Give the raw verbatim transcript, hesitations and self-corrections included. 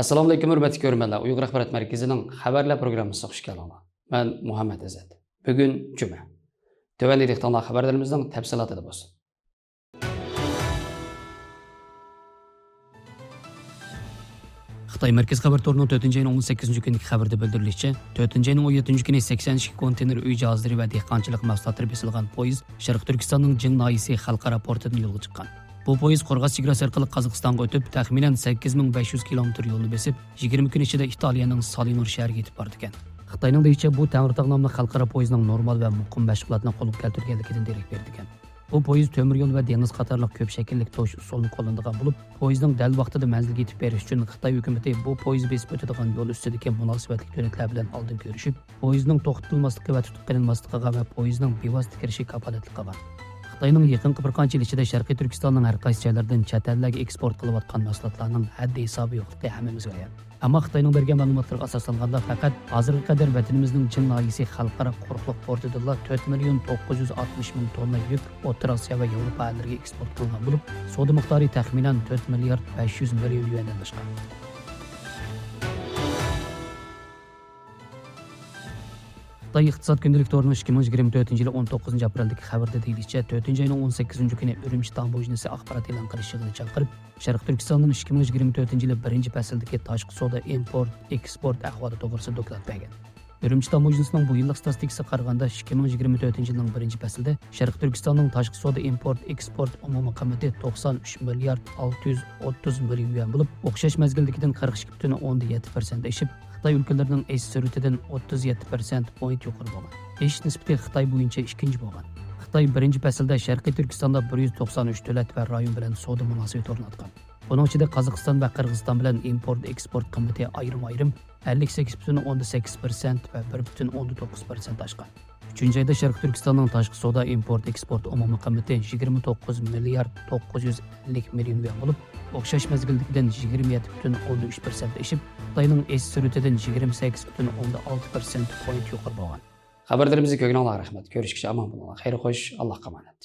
ئەسسالامۇئەلەيكۇم، ھۆرمەتلىك كۆرۈرمەنلەر. ئۇيغۇر ئاخبارات مەركىزىنىڭ خەۋەرلەر پروگراممىسىغا خۇش كەلدىڭلار. مەن مۇھەممەد ئىززەت. بۈگۈن جۈمە. تۆۋەندە دىققىتىڭلار خەۋەرلىرىمىزنىڭ تەپسىلاتىدا بولسۇن. خىتاي مەركىزىي خەۋەر تورىنىڭ تۆتىنچى ئاينىڭ ئون سەككىزىنچى كۈنىدىكى خەۋىرىدە بىلدۈرۈلۈشىچە، تۆتىنچى ئاينىڭ ئون يەتتىنچى كۈنى سەكسەن ئىككى كونتېينېر ئۆي جاھازلىرى ۋە دېھقانچىلىق مەھسۇلاتلىرى بېسىلغان پويىز شەرقىي تۈركىستاننىڭ جىڭ ناھىيەسى خەلقئارا پورتىدىن يولغا چىققان. بۇ پويىز قورغاس چېگراسى ئارقىلىق قازاقىستانغا ئۆتۈپ، تەخمىنەن سەككىز مىڭ بەش يۈز كىلومېتىر يولنى بېسىپ، يىگىرمە كۈن ئىچىدە ئىتالىيەنىڭ سالىنور شەھىرىگە يېتىپ بارىدىكەن. خىتاينىڭ دېيىشىچە، بۇ تەڭرىتاغ ناملىق خەلقئارا پويىزنىڭ نورمال ۋە مۇقىم مەشغۇلاتنى قولغا كەلتۈرگەنلىكىدىن دېرەك بېرىدىكەن. بۇ پويىز تۆمۈر يول ۋە دېڭىز قاتارلىق كۆپ شەكىللىك توشۇش ئۇسۇلىنى قوللىنىدىغان بولۇپ، پويىزنىڭ دەل ۋاقتىدا مەنزىلگە يېتىپ بېرىشى ئۈچۈن خىتاي ھۆكۈمىتى بۇ پويىز بېسىپ ئۆتىدىغان يول ئۈستىدىكى مۇناسىۋەتلىك تۈرلەر بىلەن ئالدىن كۆرۈشۈپ، پويىزنىڭ توختىتىلماسلىقى ۋە تۇتۇپ قېلىنماسلىقىغا ۋە پويىزنىڭ بىۋاسىتە كىرىشىگە كاپالەتلىك قىلغان. خىتاينىڭ يېقىنقى بىر قانچە يىل ئىچىدە شەرقىي تۈركىستاننىڭ ھەر قايسى جايلىرىدىن چەت ئەللەرگە ئېكسپورت قىلىۋاتقان مەھسۇلاتلارنىڭ ھەددى ھېسابى يوقلۇقى ھەممىمىزگە ئايان. ئەمما خىتاينىڭ بەرگەن مەلۇماتلىرىغا ئاساسلانغاندا، پەقەت ھازىرغا قەدەر ۋەتىنىمىزنىڭ جىڭ ناھىيەسى خەلقئارا قۇرۇقلۇق پورتىدىلا تۆت مىليون توققۇز يۈز ئاتمىش مىڭ توننا يۈك ئوتتۇرا ئاسىيا ۋە ياۋروپا ئەللىرىگە ئېكسپورت قىلىنغان بولۇپ، سودا مىقدارى تەخمىنەن تۆت مىليارد بەش يۈز مىليون يۈەندىن ئاشقان. خىتاي ئىقتىساد كۈندىلىك تورىنىڭ ئىككى مىڭ يىگىرمە تۆتىنچى يىلى ئون توققۇزىنچى ئاپرېلدىكى خەۋىرىدە دېيىلىشىچە، تۆتىنچى ئاينىڭ ئون سەككىزىنچى كۈنى ئۈرۈمچى تاموژنىسى ئاخبارات ئېلان قىلىش يىغىنى چاقىرىپ، شەرقىي تۈركىستاننىڭ ئىككى مىڭ يىگىرمە تۆتىنچى يىلى بىرىنچى پەسىلدىكى تاشقى سودا ئىمپورت، ئېكسپورت ئەھۋالى توغرىسىدا دوكلات بەرگەن. ئۈرۈمچى تاموژنىسىنىڭ بۇ يىللىق ستاتىستىكىسىغا قارىغاندا، ئىككى مىڭ يىگىرمە تۆتىنچى يىلنىڭ بىرىنچى پەسلىدە شەرقىي تۈركىستاننىڭ تاشقى سودا ئىمپورت، ئېكسپورت ئومۇمىي قىممىتى توقسان ئۈچ مىليارد ئالتە يۈز ئوتتۇز مىليون يۈەن بولۇپ، ئوخشاش مەزگىلدىكىدىن قىرىق ئىككى پۈتۈن ئوندىن يەتتە پىرسەنت ئېشىپ، خىتاي ئۆلكىلىرىنىڭ ئېش سۈرئىتىدىن ئوتتۇز يەتتە پىرسەنت پوينت يۇقىرى بولغان. ئېشىش نىسبىتى خىتاي بويىچە ئىككىنچى بولغان. خىتاي بىرىنچى پەسىلدە شەرقىي تۈركىستاندا بىر يۈز توقسان ئۈچ دۆلەت ۋە رايون بىلەن سودا مۇناسىۋىتى ئورناتقان. بۇنىڭ ئىچىدە قازاقىستان ۋە قىرغىزىستان بىلەن ئىمپورت، ئېكسپورت قىممىتى ئايرىم-ئايرىم ئەللىك سەككىز پۈتۈن ئوندىن سەككىز پىرسەنت ۋە بىر پۈتۈن ئوندىن توققۇز پىرسەنت ئاشقان. ئۈچىنچى ئايدا شەرقىي تۈركىستاننىڭ تاشقى سودا ئىمپورت، ئېكسپورت ئومۇمىي قىممىتى يىگىرمە توققۇز مىليارد توققۇز يۈز ئەللىك مىليون يۈەن بولۇپ، ئوخشاش مەزگىلدىكىدىن يىگىرمە يەتتە پۈتۈن ئوندىن ئۈچ پىرسەنت ئېشىپ، خىتاينىڭ ئېشىش سۈرئىتىدىن يىگىرمە سەككىز پۈتۈن ئوندىن ئالتە پىرسەنت پوينت يۇقىرى بولغان. خەۋەرلىرىمىزنى كۆرگىنىڭلارغا رەھمەت. كۆرۈشكىچە ئامان بولۇڭلار. خەير خوش، ئاللاھقا ئامانەت.